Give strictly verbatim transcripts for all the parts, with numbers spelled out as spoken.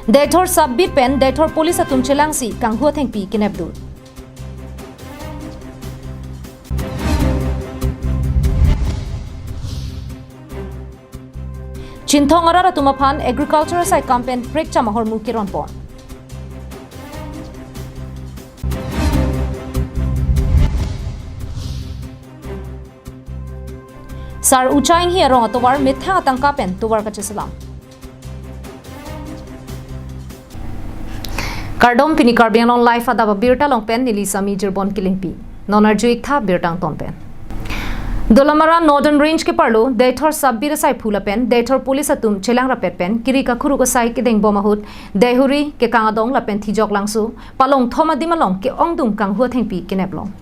Deithor sub-beat pen Deithor police atum chelangsi kanghu athengpi kenepdun. Chinthong arat atum aphan agriculture asaikam pen prekcham ahormu keronpon. Sar Ucha Inghi arong atovar methang atangka pen tovar kacheselam. Kardom, pini Karbi Anglong Live adap abirta along pen neli Sami Jirbon Kilingpi. Non arju-ik tha birta angton pen. Dolamara Northern Range keparlo Deithor sub-beat asaiphu lapen Deithor police atum chelang rapet pen kiri kakhuruk asai kedeng bom ahut Deihori, Kekang Adong lapen Thijok Langso palong thom adim along ke-ongdung kanghu athengpi kenep long.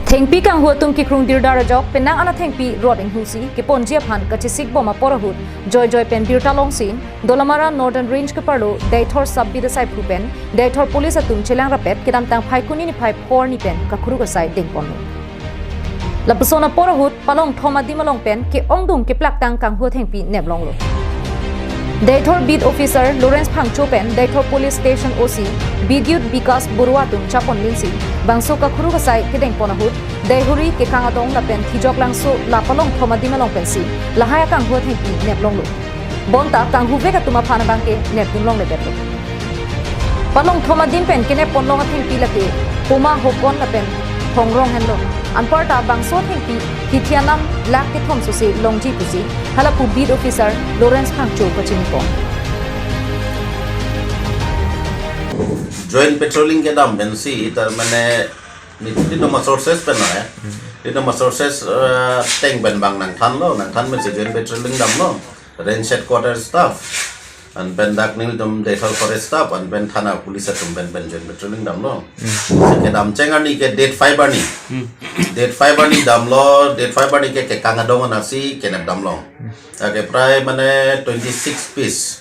Thengpi kanghu atum kekrung dirdar ajok penang an athengpi rot inghusi keponji aphan kachesik bom apor ahut joijoi pen birta longsi Dolamara Northern Range keparlo Deithor sub-beat asaiphu pen Deithor police atum chelang rapet kedamtang Phaikuni niphai phor arni pen kakhuruk asai dengponlo. Lapuson apor ahut palong thom adim along pen ke-ongdung keplaktang kanghu athengpi neplonglo. Deithor beat officer Lawrence Phangcho pen Deithor police station O C Bidyut Bikas Borua atum chapon linsi bangso kakhuruk asai kedengpon ahut Deihori, Kekang Adong lapen Thijok Langso la palong thom adim along pensi lahai akanghu athengpi neplonglo. Bonta kanghuvek atum aphan abangke nepdun longledetlo. Palong thom adim pen kenep ponlong athengpi lake Poma Hokon lapen Hongrong henlo. Anparta bangso athengpi hithi anam lakh kethom sose longji pusi hala pu beat officer Lawrence Phangcho pachinipon. Joint patrolling kedam pensi, tar mane, ni, ni nama sources pen na, eh. Ni nama sources, eh, ateng pen bang nangthanlo, nangthan pensi joint patrolling damlo. Range headquarter staff, anpen dak nelitum Deithor forest staff, anpen thana police atum pen pen joint patrolling damlo. Hmm. Si kedam cheng arni ke date five arni. Hmm. Date five arni damlo, date five arni ke Kekang Adong anasi kenep damlo. Hmm. Ake prai mane twenty-six piece.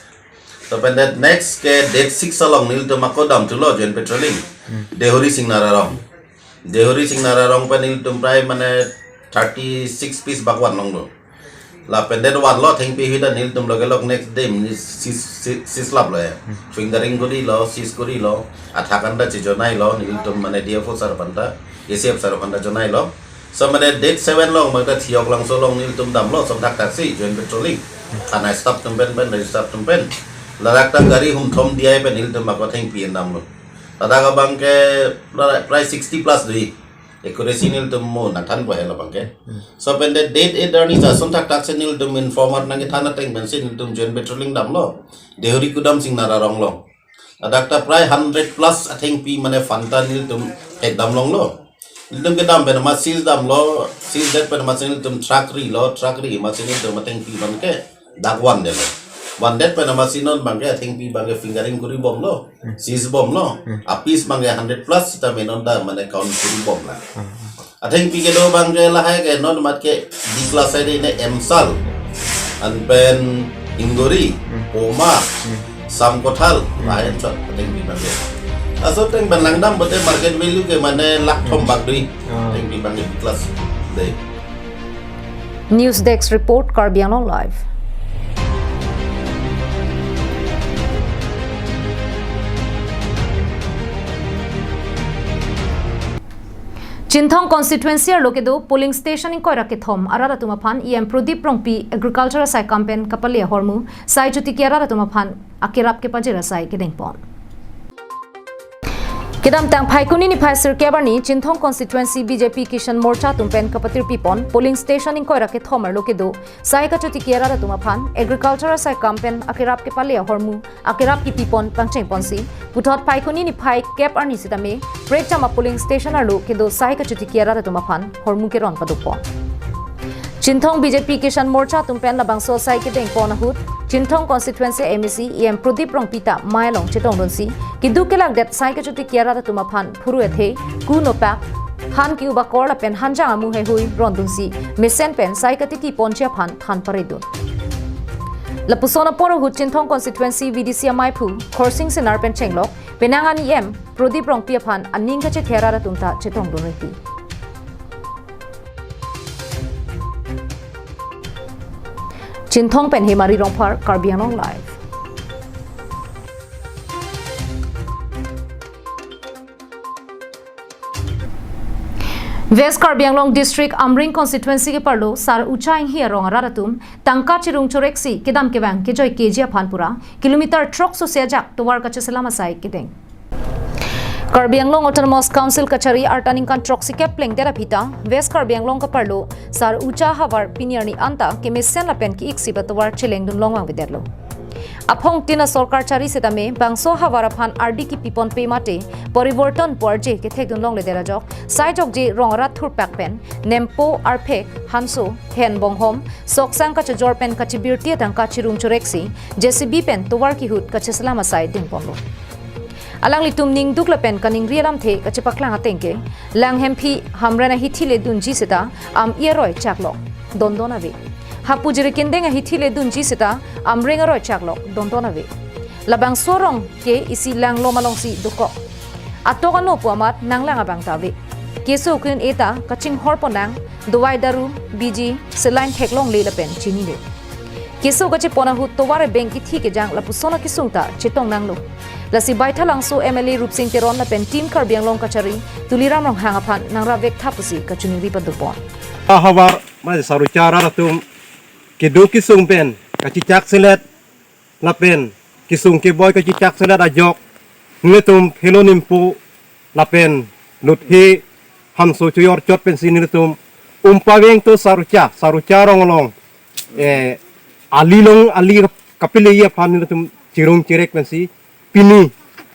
So pen that next ke date six along nelitum ako damthulo joint patrolling. Hmm. Deihori Singnar arong. Deihori Singnar arong pen nelitum prai mane thirty-six piece bak vanlonglo. Lapen det vanlo athengpi ahut ta nelitum lok-elok next day mane seize, seize, seize laplo ya. Hmm. Fingering korilo, seize korilo. Athak anta chejonailo, nelitum mane D F O sir aphanta, A C F sir aphanta jonailo. So mane date seven along mane Thijok Langso along nelitum damlo, som thakthak si joint patrolling. Hmm. Thana staff atum pen pen, range staff atum pen. Ladak ta gari hum thom diya pen nelitum ako athengpi damlo. Ladak abangke prai, prai sixty plus dui. Accuracy nelitum mo nangthanpo helo abangke. Hmm. So pen the date eight arni jason thakthak si nelitum informer nangkethan ateng pensi nelitum joint patrolling damlo. Deihori kudam Singnar arong along. Ladak ta prai hundred plus athengpi mane phanta nelitum thek damlonglo. Nelitum kedam pen amat seize damlo, seize det pen amatsi nelitum truck rilo, truck ri amatsi nelitum athengpi abangke dak vandetlo. Vandet pen amatsi non abangke athengpi abangke fingering kori bomlo, hmm, seize bomlo. Hmm. Apiece abangke hundred plus sita me non ta mane count kori bomlo. Hmm. Athengpi kedo abangke lahai ke non amat ke D class ai de ne Emsal, anpen Ingori, hmm, Poma, hmm, Samkothal, hmm, lahai anchot athengpi abangke. Laso ateng pen langdam pote market value ke mane lakh thom bak dui. Ah. Athengpi abangke D class de. News Desk Report, Karbi Anglong Live. Chinthong constituency arlo kedo polling station ingkoi ra kethom arat atum aphan E M Prodip Rongpi agriculture asaikam pen kapale ahormu sai chotiki arat atum aphan akerap kepajir asai kedengpon. Kedamtang Phaikuni niphai sirkep arni Chinthong constituency B J P Kisan Morcha atum pen kapatirpipon polling station ingkoi ra kethom arlo kedo sai kachotiki arat atum aphan agriculture asaikam pen akerap kepale ahormu akerap kipipon pangchengponsi puthot Phaikuni niphai kep arni sitame prekcham a polling station arlo kedo sai kachotiki arat atum aphan hormu keron padopon. Chinthong B J P Kisan Morcha atum pen labangso asai kedengpon ahut Chinthong constituency M A C E M Prodip Rongpi ta mai along chetongdunsi keduk kelakdet sai kachotiki arat atum aphan phuru ethe, ku nopak, han ki-u bakor lapen hanjang amu heihui rondunsi mesen pen sai katiti ponji aphan than paredun. Lapuson apor ahut Chinthong constituency V D C amaiphu Khorsing Senar pen chenglok penang an E M Prodip Rongpi aphan aning kachethe arat atum ta chetongdun riti. Chinthong pen Hemari Rongphar, Karbi Anglong Live. West Karbi Anglong District Amreng Constituency keparlo Sar Ucha Enghi arong arat atum tangka chirung choreksi kedam kevang kejoi keji aphan pura kilometer throk sose ajak tovar kacheselam asai kedeng. Karbi Anglong Autonomous Council kachari arta ningkan throksi kep plengdet aphi ta West Karbi Anglong keparlo Sar Ucha havar pini arni anta kemesen lapen ki-ik sip atovar chelengdun long vangvedetlo. Aphong tin asorkar chari setame bangso havar aphan ardi kipipon pe mate poriborton pu arje kethekdun longledet ajok sai jokje rong arat thurpak pen nempo, arphek, hanso, hen bonghom, soksang kachojor pen kachibirti atangka chirung choreksi J C B pen tovar kihut kacheselam asai dengponlo. Alanglitum ningduk lapen kaningri alamthe kachepaklang ateng ke, Langhemphi Hamren ahithi ledunji seta am-i aroi chaklok dondon ave. Hapu Jirikindeng ahithi ledunji seta Amreng aroi chaklok dondon ave. Labangso arong ke isi langlom alongsi dokok. Atok ano pu amat nanglang abang ta ave. Keso kun eta kachinghorpon nang, dawai daru, biji, saline theklongle lapen chinile. Keso kachepon ahut tovar ebeng kithi kejang lapuson akesung ta chetong nanglo. Lasi Baithalangso M L A Rupsing Teron lapen Team Karbi Anglong kachari Tuliram Ronghang aphan nangrap vek tha pusi kachiningri padopon. Ahavar, mane Sar Ucha arat atum kedo kesung pen kachichak selet lapen kesung keboi kachichak selet ajok nelitum phelo nempo lapen luthe hanso choyor chot pensi nelitum umpaveng to Sar Ucha, Sar Ucha arong along, eh, ali long ali kapili aphan nelitum chirung chirek pensi pini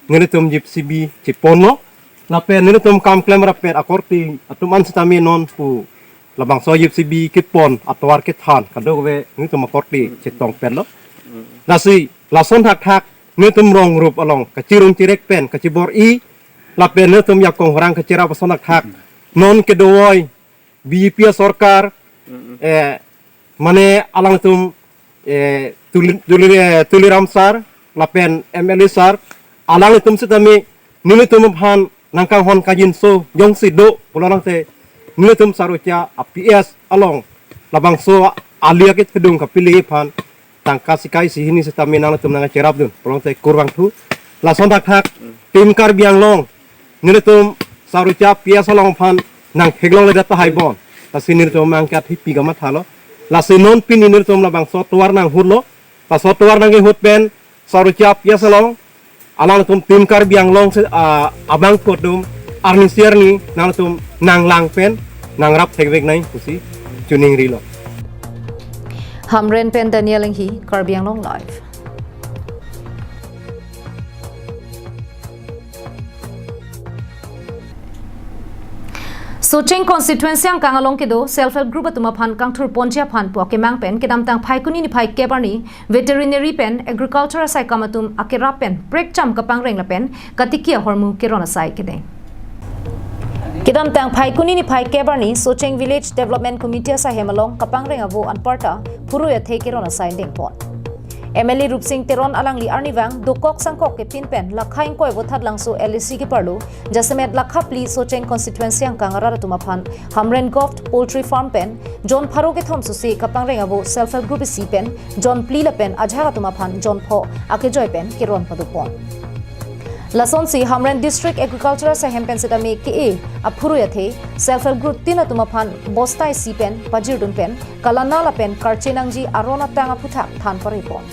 nelitum J C B cheponlo lapen nelitum kam klem rapet akorte atum an setame non pu labangso J C B kepon atovar kethan kadokave nelitum akorte chetongpetlo. Lasi lason thakthak nelitum rong rup along kachirung chirek pen kachibor-i lapen nelitum jakong horang kacherap ason thakthak non kedovoi B J P asorkar, eh, mane alangtum, eh, Tuli, Tuli, eh, Tuliram sir lapen M L A sir, alangtum setame nelitum aphan nangkanghon kajinso jongsi do pulo nangte nelitum Sar Ucha a P S along labangso ali akethedung kapili aphan tangka sikai isi hini setame nangtum nangcherapdun pulo nangte kurvangthu. Lason thakthak Team Karbi Anglong nelitum Sar Ucha P S along aphan nangtheklongledet tahai bon. Lasi nelitum nangkat hipi kamathalo. Lasi non pini nelitum labangso tovar nanghutlo. Laso tovar nangkehut pen Sar Ucha P S along alangtum Team Karbi Anglong se, ah, abangphu atum arnisi arni nangtum nanglang pen nangrap thekvek nai pusi chiningrilo. Hamren pen Daniel Enghi, Karbi Anglong Live. Socheng constituency angkang along kedo self help group atum aphan kangthurponji aphan pu akemang pen kedamtang Phaikuni niphai kep arni veterinary pen agriculture asaikam atum akerap pen prekcham kapangreng lapen katiki ahormu keron asai kedeng. Kedamtang Phaikuni niphai kep arni Socheng Village Development Committee asahem along kapangreng avo anparta phurui athe keron asai dengpon. M L A Rupsing Teron alangli arnivang dokok sangkok kepin pen lakha ingkoi vo thatlangso L A C keparlo jasemet lakha phli Socheng constituency angkang arat atum aphan Hamren Govt Poultry Farm pen jon pharo kethom sose kapangreng avo self help group isi pen jon phli lapen ajahak atum aphan jon pho akejoi pen keron padopon. Lasonsi Hamren District Agriculture asahem pen setame ke-e aphurui athe self help group tin atum aphan bosta isi pen pajirdun pen kalana lapen karche nangji aron atang aphuthak than parepon.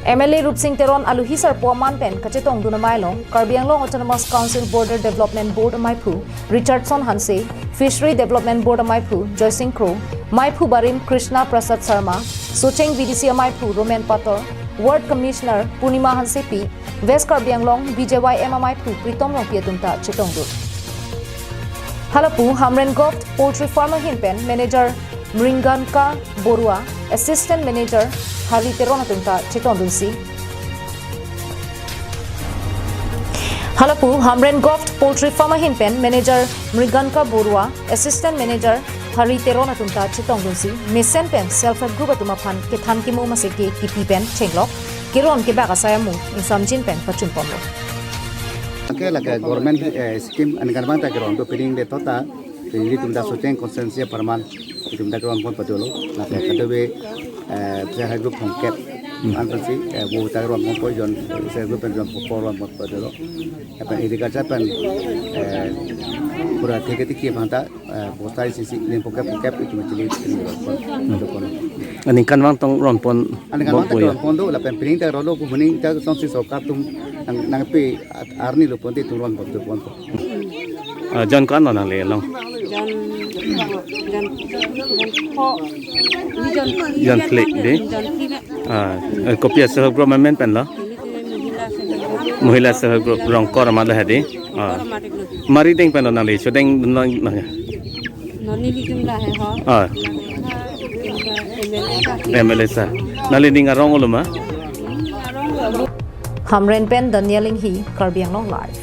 M L A Rupsing Teron aluhi sarpo aman pen kachetongdun amei along Karbi Anglong Autonomous Council Border Development Board amaiphu Richardson Hanse, Fishery Development Board amaiphu Joysing Kro, maiphu barim Krishna Prasad Sharma, Socheng V D C amaiphu Roman Pator, Ward Commissioner Purnima Hansepi, West Karbi Anglong B J Y M amaiphu Pritom Rongpi atum ta chetongdun. Halapu Hamren Govt Poultry Farm ahin pen Manager Mringanka Borua, Assistant Manager Hari Teron atum ta chetongdunsi. Halapu Hamren Govt Poultry Farm ahin pen Manager Mriganka Borua, Assistant Manager Hari Teron atum ta chetongdunsi mesen pen self help group atum aphan kethan kimo maseke kipi pen chenglok keron kebak asai amu ingsamjin pen pachunponlo. Lake lake government, eh, scheme aningkan bang ta keron do pining de tota pining tum ta Socheng constituency aparman tum ta keron pon padolo lake kadokave, eh, self help group hongket Hmm. Anpasi, eh, vote ta ronponpo, John, self group pen ronponpo, ronponpo dolo. Lapen agriculture pen, eh, pura theke tiki bangta, eh, bosta isi si, lim phongkep phongkep itum chili, chili ronpon, ronpon. Aningkanvang tong ronpon. Aningkanvang tong ronpon do, lapen pining ta rolo pu huning ta songsi sorkar atum nang, nangpi at-, arni lo ponte itum ronpon do ponpo. Ah, John ko-an lo nangli along? John, John, John pho. Ni John, John phli dei? John phli me. Ah, eh, kopi a-self help group amen pen lo? Ini ke Mahila Self Help Group. Mahila Self Help Group, Rongkor amat lo dei? Ah. Rongkor amat lo. Mari deng pen lo nangli, chudeng lo nang. Non nelitum lahei ho. Ah. Lahei ha, M L A sir. M L A sir. Nangli ning arong olo ma? Ning arong olo. Hamren pen Daniel Inghi, Karbi Anglong Live.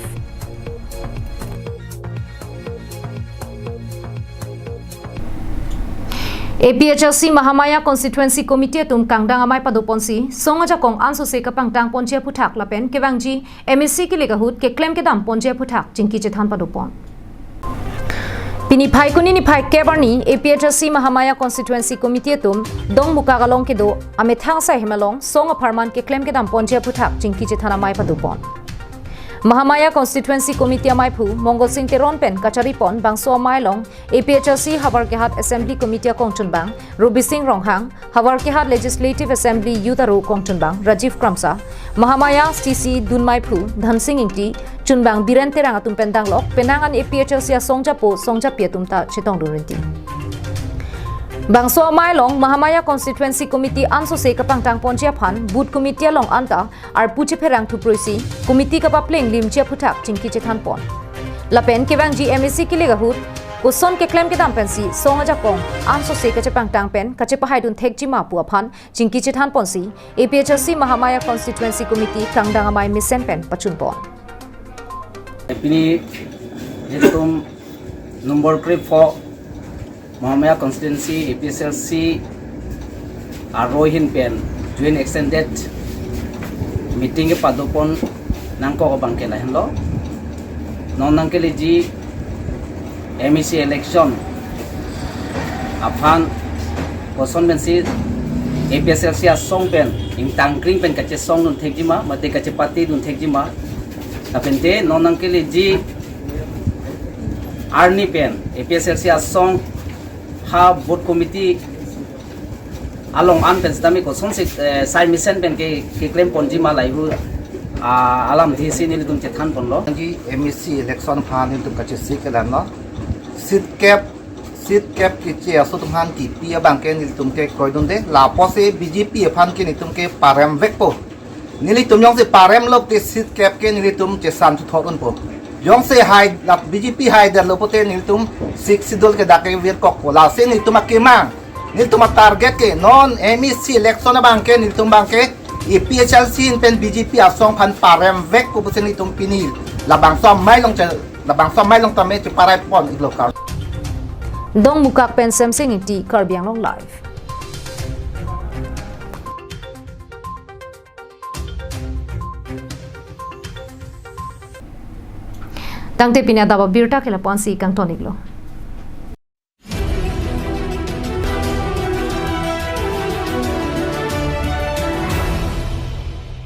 A P H L C Mahamaya Constituency Committee atum kangdang amei padoponsi, song ajakong ansose kapangtang ponji aphuthak lapen kevangji M A C kilik ahut keklem kedam ponji aphuthak chingki chethan padopon. Pini Phaikuni niphai kep arni A P H L C Mahamaya Constituency Committee atum Dongmukak along kedo amethang asai hem along song apharman keklem kedam ponji aphuthak chingki chethan amei padopon. Mahamaya Constituency Committee ameiphu Mongol Sing Teron pen kacharipon bangso amei along A P H L C Howraghat Assembly Committee akong chunbang Rubi Sing Ronghang, Howraghat Legislative Assembly Youth aro kong chunbang Rajiv Kramsa, Mahamaya C C dunmeiphu Dhansing Ingti, chunbang Biren Terang atum pen danglok penang an A P H L C asong japo song japi atum ta chetongdun rinti. Bangso amei along Mahamaya Constituency Committee ansose kapangtang ponji aphan Booth Committee along anta arpu chepherang thupruisi committee kapapleng limji aphuthak chingki chethan pon. Lapen kevangji M A C kilik ahut koson keklem kedam pensi song ajakong ansose kachepangtang pen kachepahaidun thekji ma pu aphan chingki chethan ponsi A P H L C Mahamaya Constituency Committee kangdang amei mesen pen pachun pon. Pini nelitum number krepho Mahamaya Constituency A P H L C aro ahin pen joint extended meeting kepadopon nangkok abang ke lahenlo. Non nangkeleji M A C election aphan koson pensi A P H L C asong pen ingtangkring pen kachesongdun thekji ma, mate kachepatedun thekji ma. Lapen te non nangkeleji arni pen A P H L C asong ha Booth Committee along an pen sitame kosonsi, eh, sai mesen pen ke, keklem ponji ma lahei hu, ah, alamthe si nelitum chethan ponlo. Nangji M A C election aphan nelitum kachesik kelanlo. Seat kep, seat kep keche aso atum aphan kipi abang ke nelitum ke kroidunde. Lapusi B J P aphan ke nelitum ke paremvekpo. Nelitum jongsi paremlo te seat kep ke nelitum chesan chuthor unpo. Jongsi hai la B J P haidetlo pote nelitum Sixth Schedule ke dak ke virkokpo. Lasi nelitum akemang, nelitum atarget ke non M A C election abang ke nelitum abang ke A P H L C ahin pen B J P asong aphan paremvekpo pusi nelitum pini labangso amei along che, labangso amei along tame cheparai pon iklo kar. Dongmukak pen Semsing Ingti, Karbi Anglong Live. Tangte pini adap abirta ke lapu-ansi kangton iklo.